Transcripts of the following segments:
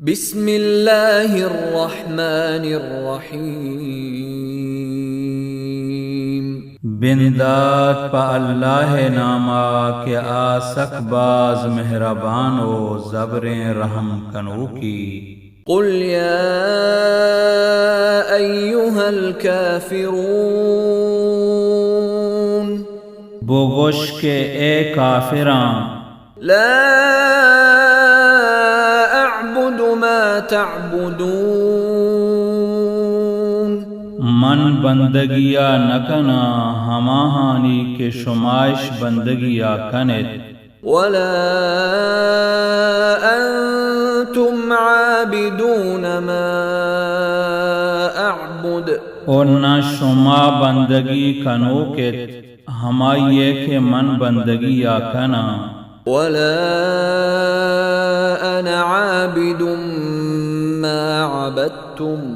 بسم الله الرحمن الرحيم. بندات پہ اللہ ءِ نام ءَ کہ آ سک باز مہربان ءُ زبریں رحم کنوکے۔ قل يا أيها الكافرون. بگوش کہ اے کافراں! لا أعبد ما تعبدون. من بندگی ءَ نہ کناں ہماہانی کہ شما اش بندگی ءَ کن ات۔ ولا أنتم عابدون ما أعبد. ءُ نہ شما بندگی کنوک ات ہمائی ءِ کہ من بندگی ءَ کناں۔ ولا أنا عابد ما عبدتم.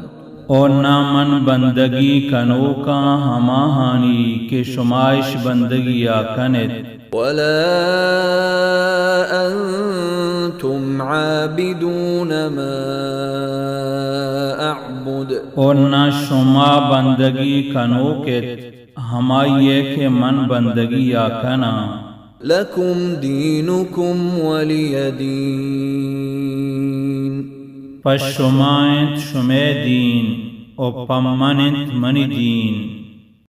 ءُ نہ من بندگی کنوکاں ہماہانی کہ شما اش بندگی ءَ کن ات۔ ولا أنتم عابدون ما أعبد. ءُ نہ شما بندگی کنوک ات ہمائی ءِ کہ من بندگی ءَ کناں۔ لكم دينكم ولي دين. پہ شما انت شمئے دین ءُ پہ من انت منی دین۔